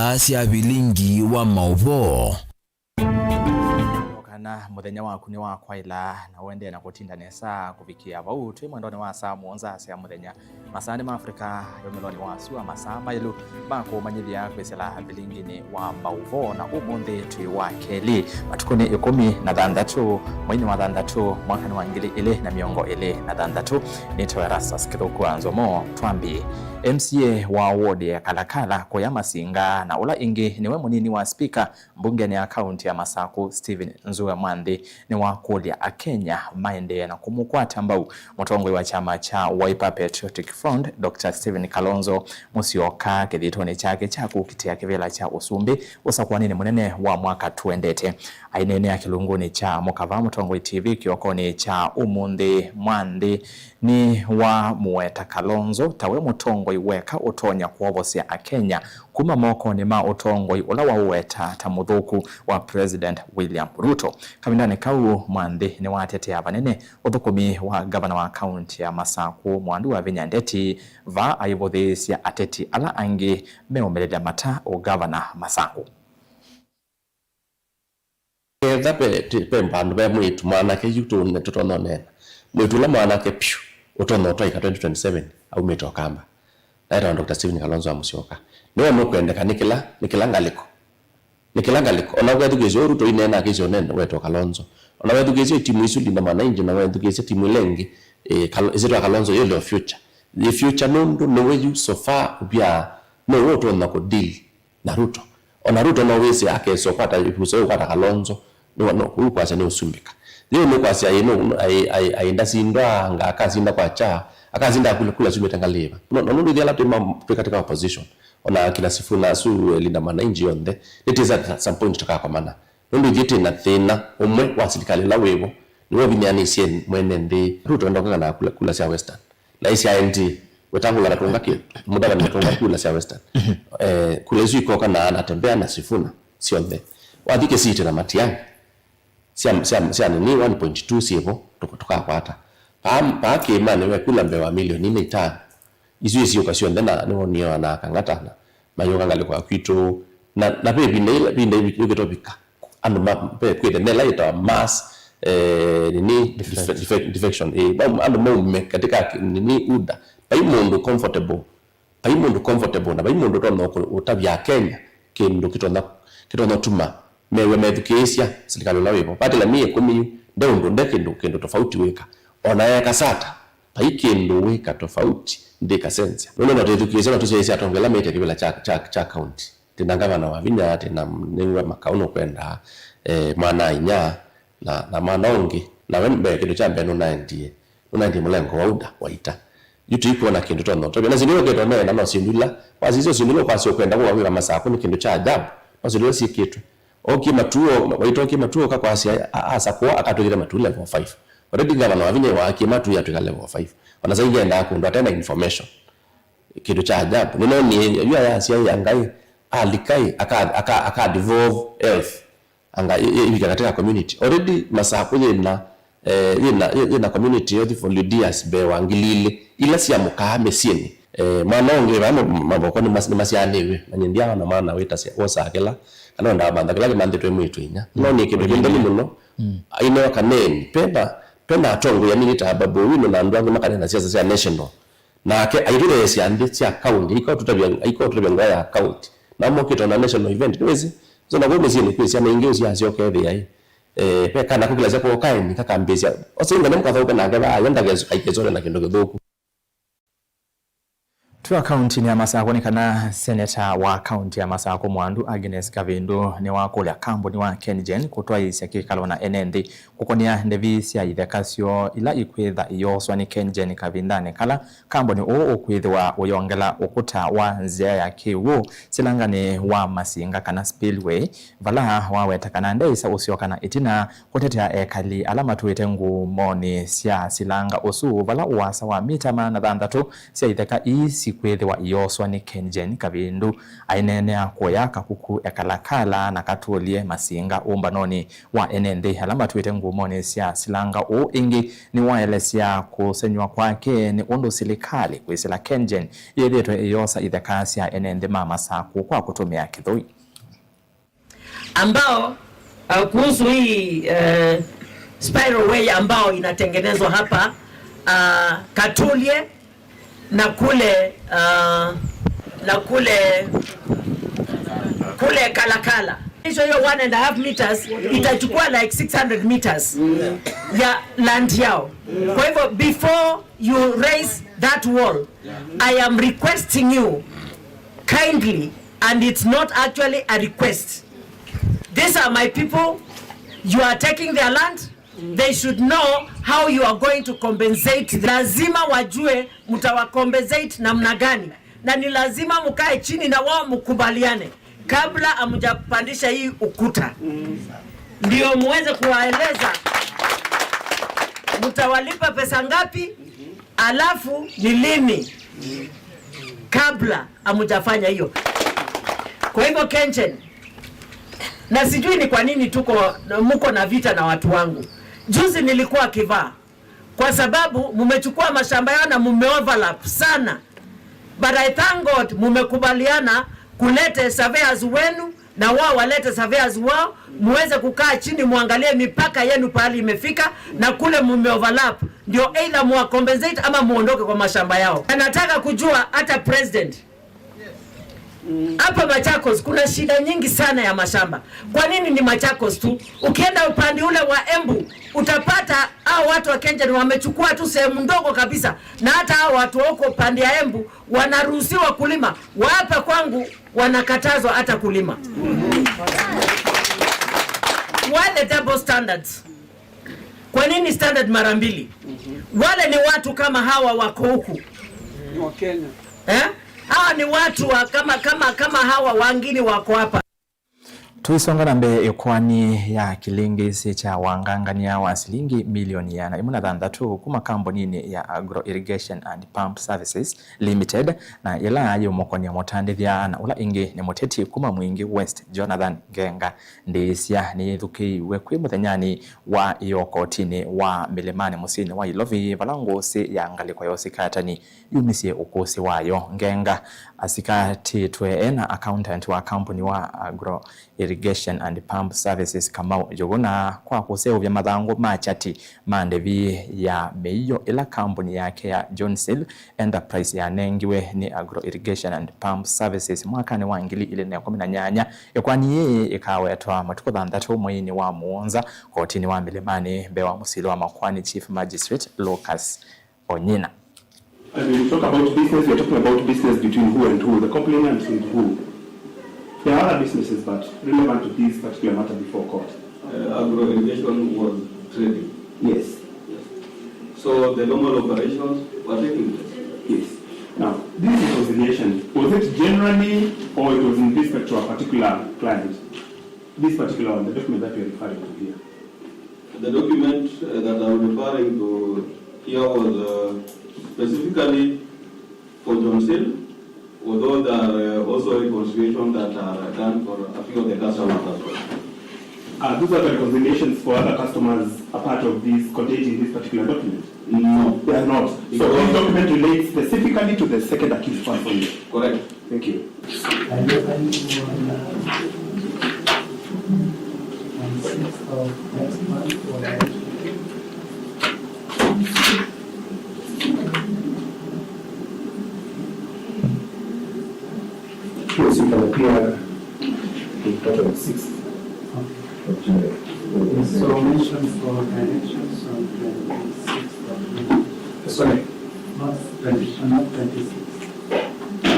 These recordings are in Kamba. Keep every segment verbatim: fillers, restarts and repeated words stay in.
Asya vilingi wa maũvoo. Kana mũthenya waku nĩ wa kwaĩla na ũendee na kũtinda nesa kũvikĩa vau, twĩ mwendonĩ wa saa mũonza sya mũthenya, masaanĩ ma Afrika yũmĩlonĩ wa sua, masaa maĩlu ma kũmanyĩthya kwĩsĩla vilinginĩ wa maũvoo, na ũmũnthĩ twĩ wa kelĩ, matukũnĩ ĩkũmi na thanthatũ, mweinĩ wa thanthatũ, mwakanĩ wa ngili ĩlĩ na mĩongo ĩlĩ na thanthatũ. Nĩtawa Erastus Kĩthũku wa Nzomo. Twambie. M C A wa ward ya Kalakala kũya Masinga, na ũla ĩngĩ nĩwe mũnini wa spika mbungenĩ ya kaunti ya Masaku, Stephen Nzue Mwanthi, nĩwakũlya Akenya maendee na kũmũkwata mbau mũtongoi wa kyama kya Wiper Patriotic Front, Doctor Stephen Kalonzo Musyoka, kĩthitũnĩ kyake kya kũkitĩa kĩvĩla kya ũsumbĩ ũsakũanĩnĩ mũnene wa mwaka tũendete. Aineenea kĩlungunĩ kya Mũkava Mũtongoi T V kĩokonĩ kya ũmũnthĩ, Mwanthi nĩwamũweta Kalonzo tawe mũtongoi weka ũtonya kwovosya Akenya kuma mokonĩ ma ũtongoi ũla waũweta ta mũthũku wa President William Ruto. Kavindanĩ kau, Mwanthi nĩwatetea vanene ũthũkũmi wa ngavana wa kaunti ya Masaku, Mwandu Wavinya Ndeti, vaa aivũthĩĩsya ateti ala angĩ meũmĩlĩlya mata ũngavana Masaku. Ketha ve, ve vandũ ve mwĩĩtu mwanake yu tũ-, tũtonya ũneena. Mwĩĩtu ũla mwanake vyũ ũtonya ũtwaĩka twenty twenty-seven aumĩte Ũkamba. Naĩtawa Doctor Stephen Kalonzo wa Musyoka. Nĩwe nũkwendeka nĩ kĩla, nĩ kĩla ngalĩko. Nĩ kĩla ngalĩko. Ona ũkethukĩĩsya ũũ Ruto ineena akĩsya ũnene wetwa Kalonzo. Ona wethukĩĩsya itimu isu Linda Mwananchi, na wethukĩĩsya timu ĩla ĩngĩ, eh, Kal-, ĩsyĩtwa Kalonzo yĩlĩ o future. Yĩ future nũndũ nĩwe yu so far ũvyaa nĩwe ũtonya kũ deal na Ruto. Ona Ruto no wĩsĩ akesa ũkwata ĩvuso yĩũkwata Kalonzo, nĩ wa-, no, kũu kwasya nĩ ũsumbĩka. Yĩu nĩ kwasya ĩ, no, no, ai, ai, ai, ndasindwa anga akasinda kwa kya, akasinda kula, kula syumĩte ngalĩ ĩva. No, no, nũndũ ithyĩ ala twĩ ma-, twĩ katika opposition, ona kina Sifuna asu, eh, Linda Mwananchi yonthe, nĩtĩsa at some point tũkakomana. Nũndũ ithyĩ twĩ na thĩna ũmwe wa silikalĩ ũla wĩvo, nĩwe ũvinyĩanĩsye mwene nthĩ. Ruto enda ũkangana kula, kula sya Western. Na isi aendi, Wetangula ndatũnga kĩ, Mudavadi ndatũnga kula sya Western. Eh, kula isu ikoka na Natembea na Sifuna syonthe. Wathi Kisii na Matiang'i, sya, sya, sya nini one point two syĩvo, tũka-, tũkakwata. Paa, paa kĩĩmanĩ we kula mbee wa milioni ina itano. Isu isiũka syonthe na nĩwonie na Kang'ata na mayũka ngalĩko ya kwitũ. Na, na ve ĩvinda ĩla, ĩvinda yũkĩte ũvika. Andũ ma-, ve kwĩte nela yĩtawa mass, eh, nini, defe-, defe-, defection. Eh, ma-, andũ maume katika ki-, nini, UDA. Vai mũndũ comfortable. Vai mũndũ comfortable na vai mũndũ ũtonya kũ-, ũtavya Akenya kĩndũ kĩtonya, kĩtonya tuma mew'a methukĩĩsya silikalĩ ũla wĩvo. Vatĩla mĩ ĩkũmi yu, nde ũndũ, nde kĩndũ, kĩndũ tofauti wĩka. Ona eka sata, vai kĩndũ wĩka tofauti, ndĩkasenzya. Nũndũ no twĩthukĩĩsya, no tũsyaĩĩsya atongoĩ ala maĩte kĩvĩla kya, kya, kya county. Twĩ na ngavana Wavinya, twĩ na nĩw'a Makau nũkwenda, eh, mwana-a-inyia, na, na mwana ũngĩ, na we mbee, kĩndũ kya mbee nũnaendie, nũnaendie mũlengo wa UDA wa ita. Yu tũikwona kĩndũ tonya ũtavya. Na syĩndũ ila ũkĩtwa neena no syĩndũ ila, wasisya syĩndũ ila ũkwasya ũkwenda kũwawĩka Masaku nĩ kĩndũ kya ajabu. No syĩndũ ila syĩkĩtwe. Okie Matuo, waitwa okie Matuo ũkakwasya a-, asakũa akatwĩkĩte Matuo level five. Already ngavana Wavinya waakie Matuo yatwĩka level five. Ona saingi endaa kũndũ ate na information. Kĩndũ kya ajabu. Nĩnoonie yu ayasya ĩ angai, alika ĩ, aka, aka, aka devolve health. Anga ĩ, ĩ, ĩvika katika community. Already Masaku yĩna, eh, yĩna, yĩ-, yĩna community health volunteers mbee wa ngili ilĩ. Ila syamũkaa mĩsyĩnĩ. Eh, mwana ũngĩ vaa ma-, mavoko nĩmas-, nĩmasyaanĩw'e. Na nyie ndyaona mwana wĩtasya, wosaa kĩla, kana wendaa mantha kĩla kĩmanthĩtwe mwĩĩtu inya. Mm. Noonie kĩndũ kĩndoni mũno. Mm. Aine wa kaneni. Pena, pena atongoi anini ta Babu Owino na andũ angĩ makanena siasa sya national. Nake aitũtheesya nthĩ sya kaunti, aiko tũtavya, aiko tũtavya ngũa ya kaunti. Na mokĩte ona national event, nĩwĩsĩ? So, na kũu mĩsyĩnĩ kwĩ syana ingĩ ũsiasya ũkethĩa ĩ. Eh, ve kana kũkĩlasya kwa ũkaeni, kakambĩĩsya. Ose ingane mũkathauke nake vaa, yo ndakesũkaikesone na kĩndũ kĩthũku. Twĩ kauntinĩ ya Masakũ nĩ kana seneta wa kaunti ya Masakũ Mwandu Agnes Kavindu nĩwakũlya kambuni wa KenGen kũtwaĩĩsya kĩkalo na ene nthĩ kũkonĩa ndevi sya itheka syoo ila ikwĩtha iyooswa nĩ KenGen kavindanĩ kala kambuni ũũ ũkwĩthĩwa ũyongela ũkũta wa nzĩa ya kĩw'ũ silanganĩ wa Masinga kana spillway, vala waweta kana ndeĩsa ũsyoka na ĩtina kũtetea ekali ala matũĩte ngumonĩ sya silanga ũsu, vala ũasa wa mita maana thanthatũ sya itheka ii Kwĩthĩwa ĩyooswa nĩ KenGen, Kavindu aineenea kũya Kakuku, Ekalakala na Katũlye Masinga ũmbanonĩ wa ene nthĩ ala matwĩte ngumonĩ sya silanga ũũ. Ĩngĩ nĩwaelesya kũsenyw'a kwake nĩ ũndũ silikalĩ kwĩsĩla KenGen yĩthĩĩtwe ĩyoosa itheka sya ene nthĩ ma Masakũ kwa kũtũmĩa kĩthũi. Ambao uh, kuhusu hii uh, spiral way ambao inatengenezwa hapa uh, Katulye na kule uh, na kule kule Kalakala, hiyo hiyo one and a half meters itachukua like six hundred meters ya land yao. Kwa hivyo, before you raise that wall, I am requesting you kindly, and it's not actually a request. These are my people. You are taking their land. They should know how you are going to compensate. Lazima wajue mtawa compensate namna gani, na ni lazima mkae chini na wao mkubaliane kabla hamjapandisha hii ukuta, ndio muweze kuwaeleza mtawalipa pesa ngapi, alafu ni lini, kabla hamjafanya hiyo. Kwa hivyo, KenGen, na sijui ni kwa nini tuko mko na vita na watu wangu. Juzi nilikuwa Kivaa kwa sababu mumechukua mashamba yao na mumeoverlap sana, but I thank God mumekubaliana kulete surveyors wenu na wao walete surveyors wao, muweze kukaa chini, muangalie mipaka yenu pahali imefika, na kule mumeoverlap ndio either muwa compensate ama muondoke kwa mashamba yao. Na nataka kujua hata president, hapa Machakos kuna shida nyingi sana ya mashamba. Kwa nini ni Machakos tu? Ukienda upande ule wa Embu, utapata hao watu wa KenGen wamechukua tu sehemu ndogo kabisa, na hata hao watu wa huko upande ya Embu wanaruhusiwa kulima, wa hapa kwangu wanakatazwa hata kulima. Why the double standards? Kwa nini standard mara mbili? Wale ni watu kama hawa wako huku. Ni wa Kenya. Eh? Hawa ni watu wa kama, kama, kama hawa wangine wako hapa. Tũisonga na mbee, ĩkoani ya kĩlĩngĩsĩ kya wangangania wa silingi milioni ĩana ĩmwe na thanthatũ kuma kamboninĩ ya Agro Irrigation and Pump Services Limited, na yĩla yĩũmũkonĩa mũtandĩthya na ũla ĩngĩ nĩ mũteti kuma Mwingi West, Jonathan Ngenga. Ndĩĩsya nĩyĩthukĩĩiw'e kwĩ mũthenyanĩ wa ĩyoo kotinĩ wa Mĩlĩmanĩ mũsyĩnĩ wa Ilovi, vala ngũsĩ ya ngalĩko ya ũsikatani yumisye ũkũsĩ wayo. Ngenga asikatĩtwe e na accountant wa kambuni wa Agro Irrigation and Pump Services, Kamau Njũgũna, kwa kũseũvya mathangũ ma kyati ma ndĩvi ya mĩio ĩla kambuni yake ya John Seal Enterprise yanengiwe nĩ Agro Irrigation and Pump Services mwakanĩ wa ngili ilĩ na ĩkũmi na nyanya. Ĩkoani yĩĩ ĩkawetwa matukũ thanthatũ mweinĩ wa mũonza kotinĩ wa Mĩlĩmanĩ mbee wa mũsili wa makoani Chief Magistrate Lucas Onyina. As we talk about business, we are talking about business between who and who, the complainant and who. There are other businesses, but relevant to this particular matter before court. Uh, agro irrigation was trading. Yes. Yes. So the normal operations were taking place. Yes. Now, this reconciliation, was it generally or it was in respect to a particular client? This particular one, the document that we are referring to here. The document uh, that I'm referring to here was uh, specifically for John Seal, although there are uh, also reconciliations that are done for a few of the customers as well. Are those other reconciliations for other customers a part of this contained in this particular document? No. They are not. So this document relates specifically to the second accused person. Correct. Thank you. Are you available on, uh, on sixth of next month or Yes, you can appear in court on sixth of July. So mention for directions on twenty-sixth of May. Sorry? Not twenty, not twenty-six.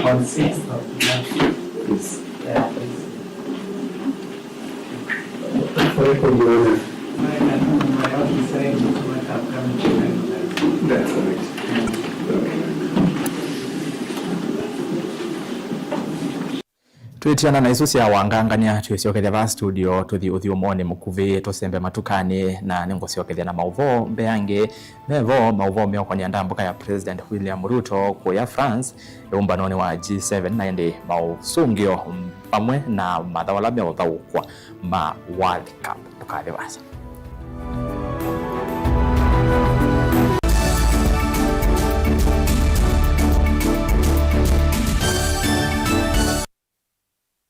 On sixth of July. Yes. Yeah, please. For record, Your Honor. My, my, my office saying what I'm coming to recognize. That's correct. Twĩtiana na isu sya wangangania, twĩsyokethya vaa studio, tũthi ũthyũmũonĩ mũkuvĩ, tũsembe matukanĩ, na nĩngũsyokethya na maũvoo mbeange. Mevo maũvoo meũkonea ndambũka ya President William Ruto kũya France ĩũmbanonĩ wa G seven, na ĩndĩ maũsũngĩo vamwe na mathaũ ala meũthaũkwa ma World Cup. Ndũkathi vaasa.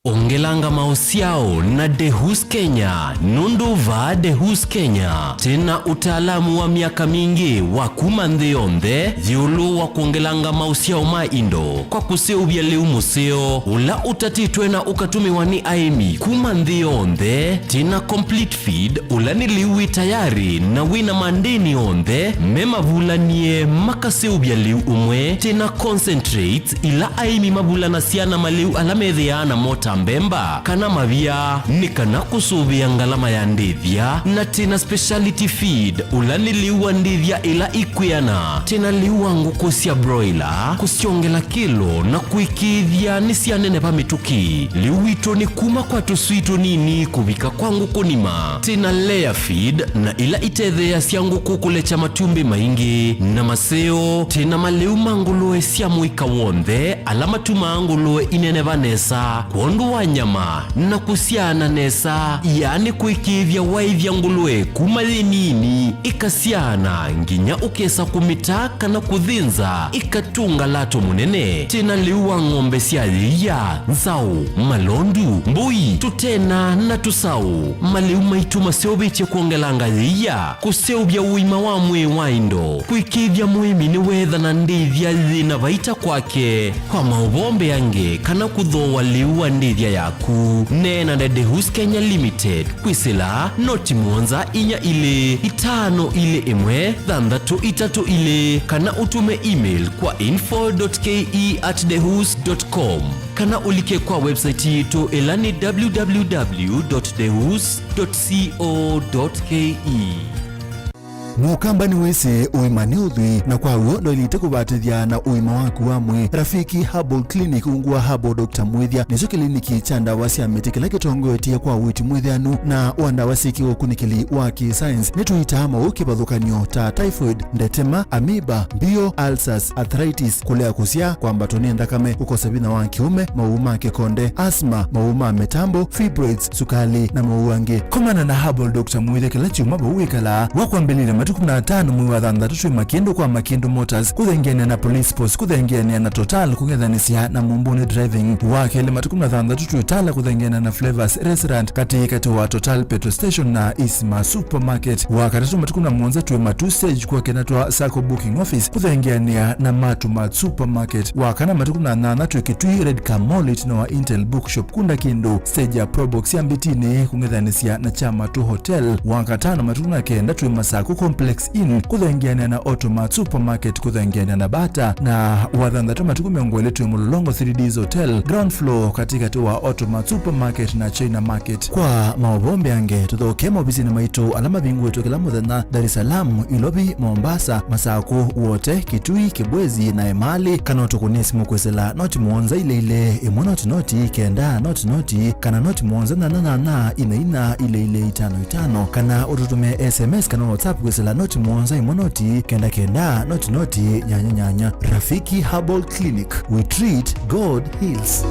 Ongelanga maũsyao na Dehus Kenya, nũndũ vaa Dehus Kenya twĩ na ũtaalamu wa myaka mingĩ wa kuma nthĩ yonthe ĩũlũ wa kwongelanga maũsyao ma indo kwa kũseũvya lĩu mũseo ũla ũtatĩtwe na ũkatũmĩwa nĩ aĩmi kuma nthĩ yonthe. Twĩ na complete feed, ũla nĩ lĩu wĩ tayarĩ na wĩ na mandĩni onthe me mavulanie makaseũvya lĩu ũmwe. Twĩ na concentrates, ila aĩmi mavulanasya na malĩu ala methĩaa namo ta mbemba kana mavia, nĩ kana kũsũvĩa ngalama ya ndĩthya. Na twĩ na speciality feed, ũla nĩ lĩu wa ndĩthya ĩla ikwĩana. Twĩ na lĩu wa ngũkũ sya broiler, kũsyongela kĩlo na kũĩkĩĩthya nĩsyaneneva mĩtũkĩ. Lĩu witũ nĩ kuma kwa tũswii tũnini kũvika kwa ngũkũ nima. Twĩ na layer feed na ila itetheeasya ngũkũ kũlekya matumbĩ maingĩ na maseo. Twĩ na malĩu ma ngũlũe sya mũika w'onthe ala matumaa ngũlũe ineneva nesa kwondũ wa nyama na kũsyaana nesa, yaani kũĩkĩĩthya waĩthya ngũlũe kuma yĩ nini ĩkasyaana nginya ũkesa kũmĩta kana kũthĩnza ĩkatũnga lato mũnene. Twĩ na lĩu wa ng'ombe sya yĩia, nzaũ, malondu, mbũi, tũtena na tũsaũ. Malĩu maitũ maseũvĩtye kwongelanga yĩia, kũseũvya ũima wa mwĩĩ wa indo, kũĩkĩĩthya mũĩmi nĩweethana ndĩthya yĩ na vaita kwake. Kwa maũvoo mbeange kana kũthooa lĩu wa ndĩthya yaku, neena na Dehus Kenya Limited kwĩsĩla noti mũonza inya ilĩ itano ilĩ ĩmwe thanthatũ itatũ ilĩ, kana ũtũme email kwa info dot K E at dehus dot com, kana ũlike kwa website yitũ ĩla nĩ w w w dot dehus dot co dot K E. Mũkamba nĩwĩsĩ ũima nĩ ũthwii, na kwa w'o ndwaĩlĩte kũvatĩthya na ũima waku wa mwĩĩ. Rafiki Herbal Clinic ungu wa Herbal Doctor Mwĩthya nĩkyo kĩliniki kya ndawa sya mĩtĩ kĩla kĩtongoetye kwa ũiiti mwĩthĩanu na wa ndawa syĩ kĩũkunĩkĩli wa kĩ-science. Nĩtũitaa maũũ kĩvathũkany'o ta typhoid, ndetema, amoeba, mbio, ulcers, arthritis, kũlea kũsyaa, kwambatwa nĩ nthakame, kũkosa vinya wa kĩũme, maũũ ma kĩkonde, asthma, maũũ ma mĩtambo, fibroids, sukali, na maũũ angĩ. Komana na Herbal Doctor Mwĩthya kĩla kyumwa vau wĩkalaa. Wa kwambĩlĩlya matukũ kũmi na atano mwei wa thanthatũ twĩ Makĩndũ kwa Makĩndũ Motors, kũthengeanĩa na Police Post, kũthengeanĩa na Total, kũng'ethanĩsya na Mũmbũnĩ Driving. Wa kelĩ matukũ kũmi na thanthatũ twĩ Tala, kũthengeanĩa na Flavors Restaurant, katĩ katĩ wa Total Petrol Station na Isma Supermarket. Wa katatũ matukũ kũmi na mũonza twĩ Matuu Stage, kwa kenda twa Sacco Booking Office, kũthengeanĩa na Matu Mart Supermarket. Wa kana matukũ kũmi na nyanya twĩ Kitui Red Car Mall, ĩtina wa Intel Bookshop, kunda kĩndũ stage ya Probox ya Mbitini, kũng'ethanĩsya na Kyamatu Hotel. Wa katano matukũ kũmi na kenda twĩ Masaku Complex Inn, kũthengeanĩa na Automat Supermarket, kũthengeanĩa na Bata. Na wa thanthatũ matukũ mĩongo ĩlĩ twĩ Mũlolongo three Ds Hotel, ground floor, katĩkatĩ wa Automat Supermarket na China Market. Kwa maũvoo mbeange, tũthoke maovisinĩ maitũ ala mavingũĩtwe kĩla mũthenya, Dar es Salaam, Ilovi, Mombasa, Masaku, Wote, Kitui, Kibwezi, na Emali, kana ũtũkũnĩe simũ kwĩsĩla noti mũonza ilĩ ilĩ, ĩmwe noti noti, kenda noti noti, kana noti mũonza nyanya nyanya, ina ina, ilĩ ilĩ, itano itano, kana ũtũtũmĩe S M S kana WhatsApp kwĩsĩla noti mũonza ĩmwe noti, kenda kenda, noti noti, nyanya nyanya. Rafiki Herbal Clinic, we treat, God heals.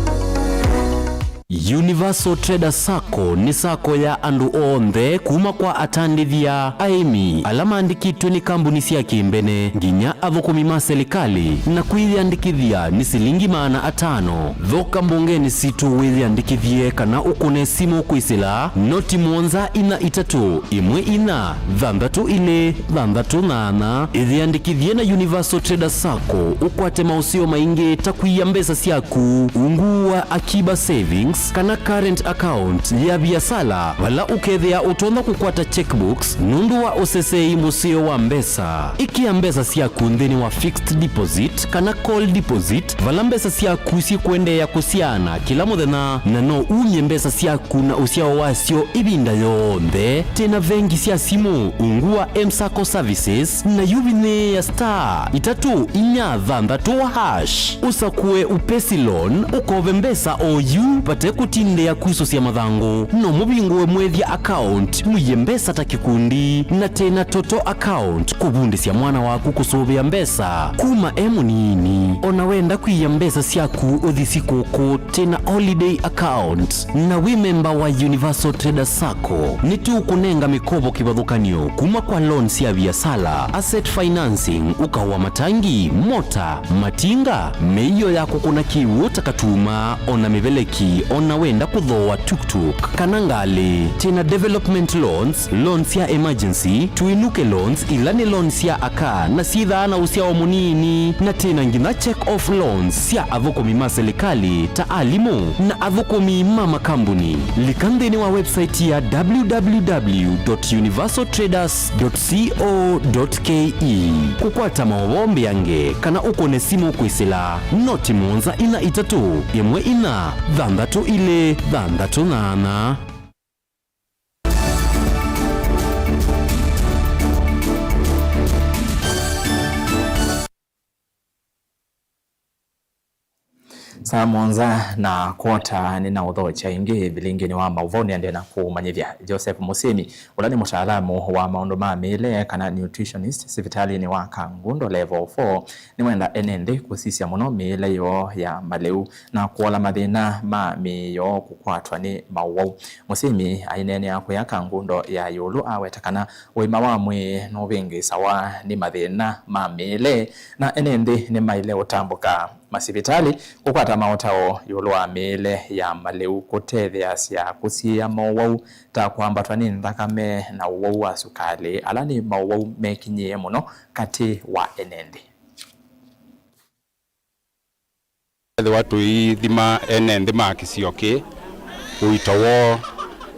Universal Trader Sacco nĩ sacco ya andũ onthe, kuma kwa atandĩthya, aĩmi, ala maandĩkĩtwe nĩ kambuni sya kĩmbene, nginya athũkũmi ma selikalĩ, na kwĩyĩandĩkĩthya nĩ silingi maana atano. Thoka mbongenĩ sitũ wĩyĩandĩkĩthye kana ũkũne simũ kwĩsĩla noti mũonza inya itatũ, ĩmwe inya, thanthatũ ilĩ, thanthatũ nyanya. Ĩyĩandĩkĩthye na Universal Trader Sacco ũkwate maũseo maingĩ ta kũia mbesa syaku ungu wa Akiba Savings kana current account ya viasala, vala ũkethĩa ũtonya kũkwata checkbooks nũndũ wa ũseseei mũseo wa mbesa. Ĩkĩa mbesa syaku nthĩnĩ wa fixed deposit kana call deposit, vala mbesa syaku syĩkũendeea kũsyaana kĩla mũthenya, na no umye mbesa syaku na ũsyao wasyo ĩvinda yonthe. Twĩ na vengi sya simũ ungu wa M-Sacco Services, na yu vinyĩĩa star itatũ inya thanthatũ hash, ũsakũe Upesi Loan, ũkove mbesa oyu vate Kũtindĩa kusũsya mathangũ, no mũvingũe mwĩthya account, mũie mbesa ta kĩkundi, na tena Toto account, kũvundĩsya mwana waku kũsũvĩa mbesa kuma e mũnini. Ona wenda kwia mbesa syaku ũthi sikũkũ, tena holiday account, na wĩ memba wa Universal Trader Sacco, nĩtũkũnenga mĩkovo kĩvathũkany'o kuma kwa loan sya viasala, asset financing, ũkao wa matangi, mota, matinga, mĩio ya kũkũna kĩw'ũ ta katuma, ona mĩveleki, ona wenda kũthooa tuktuk kana ngalĩ. Twĩna development loans, loans sya emergency, tũinũke loans, ila nĩ loans sya aka na syĩthaa na ũsyao mũnini, na twĩna nginya check off loans sya athũkũmi ma silikalĩ ta alimũ na athũkũmi ma makambuni. Lika nthĩnĩ wa website ya w w w dot universal traders dot co dot k e. Kũkwata maũvoo mbeange kana ũkũne simũ kwĩsĩla noti mũonza inya itatũ ĩmwe inya thanthatũ ilĩ thanthatũ nyanya. Saa mũonza na kwota nĩnaũthokya ĩngĩ vilingĩnĩ wa maũvoo nĩendee na kũmanyĩthya. Joseph Mũsĩmi, ũla nĩ mũtaalamu wa maũndũ ma mĩĩle kana nutritionist sivitalĩnĩ wa Kangundo Level four, nĩwenda ene nthĩ kũsisya mũno mĩĩle yoo ya malĩu na kũola mathĩna ma mĩĩ yoo kũkwatwa nĩ maũwau. Mũsĩmi aineenea kũya Kangundo ya ĩũlũ aweta kana ũima wa mwĩĩ nũvĩngĩĩsawa nĩ mathĩna ma mĩĩle, na ene nthĩ nĩmaĩle ũtambũka masivitalĩ kũkwata maũtao ĩũlũ wa mĩĩle ya malĩu kũtetheasya kũsiĩĩa mowau ta kwambatwa nĩ nthakame na ũwau wa sukalĩ, ala nĩ mowau mekinyĩĩe mũno katĩ wa ene nthĩ. Ethĩwa tũithima ene nthĩ ma kĩsio kĩĩ, ũito woo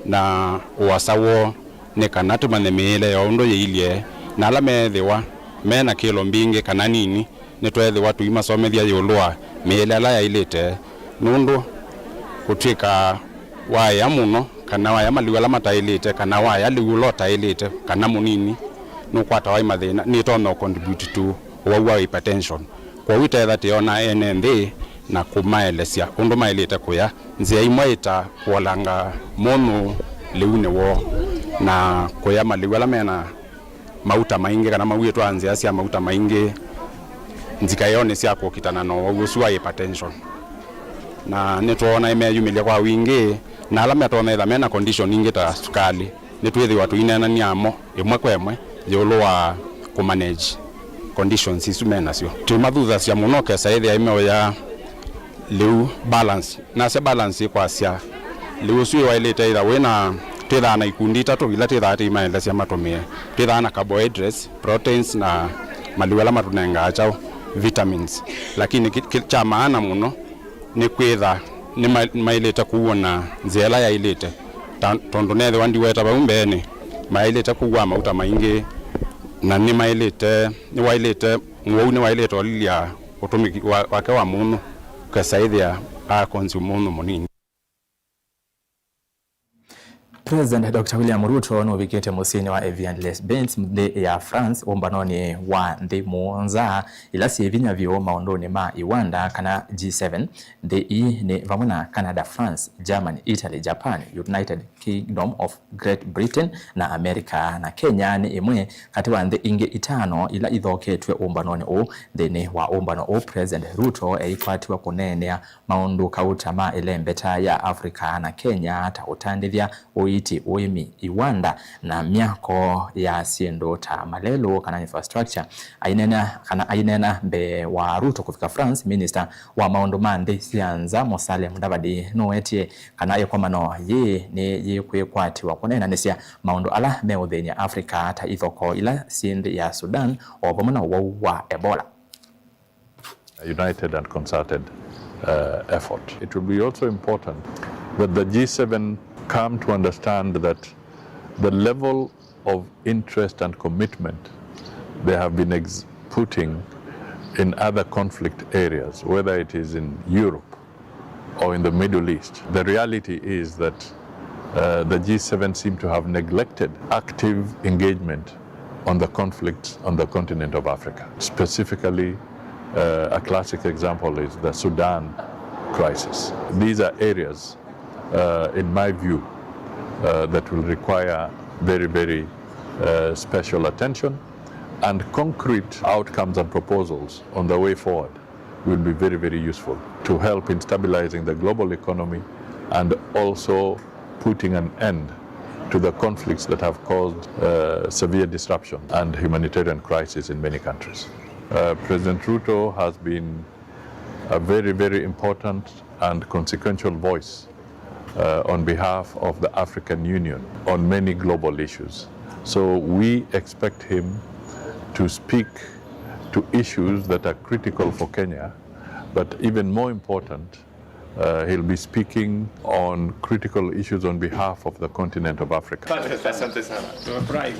na ũasa woo, nĩ kana tũmanye mĩĩle yoo ũndũ yĩilye, na ala meethĩwa me na kĩlo mbingĩ kana nini, nĩtweethĩwa tũimasomethya ĩũlũ wa mĩĩle ala yaĩlĩte, nũndũ kũtw'ĩka waĩa mũno, kana waĩa malĩu ala mataĩlĩte, kana waĩa lĩu ũla ũtaĩlĩte, kana mũnini, nũkwatawa nĩ mathĩna, nĩtonya ũ contribute to ũwau wa hypertension. Kwoou ĩtetha tĩona ene nthĩ na kũmaelesya ũndũ maĩlĩte kũya. Nzĩa imwe ĩ ta kũolanga mũnyũ lĩunĩ woo na kũya malĩu ala mena mauta maingĩ, kana mawĩtwa nzĩa sya mauta maingĩ nzikaĩonĩ sya kũkitana na ũwau ũsu wa hypertension. Na nĩtwoona nĩmeyumĩlya kwa wingĩ, na ala matonya ĩtha mena condition ingĩ ta sukalĩ, nĩtwĩthĩwa tũineenany'a mo ĩmwe kwa ĩmwe ĩũlũ wa kũmanage conditions isu me nasyo. Tũimathuthasya mũno kesa ĩthĩa ĩmeũya lĩu balance. Nasya balance ĩkwasya lĩu ũsu ĩwaĩlĩte ĩtha wĩ na, twĩthaa na ikundi itatũ ila twĩthaa tũimaelesya matũmĩe. Twĩthaa na carbohydrates, proteins na malĩu ala matũnengaa kyaũ, vitamins. Lakini ki-, ki-, kya maana mũno nĩ kwĩtha nĩma-, nĩmaĩlĩte kũw'ana nzĩa ĩla yaĩlĩte. Ta-, tondũ neethĩwa ndiweta vau mbeenĩ, maĩlĩte kũw'a mauta maingĩ, na nĩmaĩlĩte, nĩwaĩlĩte, mũwau nĩwaĩlĩte ũlilya ũtũmĩki wa-, wake wa mũnyũ, kesa ĩthĩa a consume mũnyũ mũnini. President Doctor William Ruto nũvikĩte mũsyĩnĩ wa Evian-les-Bains nthĩ ya France ũmbanonĩ wa nthĩ mũonza ila syĩ vinya vyũ maũndũnĩ ma iwanda kana G seven. Nthĩ ii nĩ vamwe na Canada, France, Germany, Italy, Japan, United Kingdom of Great Britain na America, na Kenya nĩ ĩmwe katĩ wa nthĩ ingĩ itano ila ithoketw'e ũmbanonĩ ũũ. Nthĩnĩ wa ũmbano ũũ, President Ruto eikwatiwa kũneenea maũndũ kauta ma ĩlembeta ya Africa na Kenya ta ũtandĩthya, ũiiti, ũĩmi, iwanda, na myako ya syĩndũ ta malelũ kana infrastructure. Aineena, kana aineena mbee wa Ruto kũvika France, minista wa maũndũ ma nthĩ sya nza Musalia Mudavadi nũwetie kana ĩkomano yĩĩ nĩ yĩkwĩkwatĩwa kũneenanĩsya maũndũ ala meũthĩny'a Africa ta ithokoo ila syĩ nthĩ ya Sudan o vamwe na ũwau wa Ebola. A united and concerted, uh, effort. It will be also important that the G seven come to understand that the level of interest and commitment they have been ex-, putting in other conflict areas, whether it is in Europe or in the Middle East. The reality is that, uh, the G seven seem to have neglected active engagement on the conflicts on the continent of Africa. Specifically, uh, a classic example is the Sudan crisis. These are areas uh, in my view, uh, that will require very, very uh, special attention, and concrete outcomes and proposals on the way forward will be very, very useful to help in stabilizing the global economy and also putting an end to the conflicts that have caused uh, severe disruption and humanitarian crisis in many countries. Uh, President Ruto has been a very, very important and consequential voice uh, on behalf of the African Union on many global issues. So we expect him to speak to issues that are critical for Kenya, but even more important, uh, he'll be speaking on critical issues on behalf of the continent of Africa. Asante sana. Tumefurahi.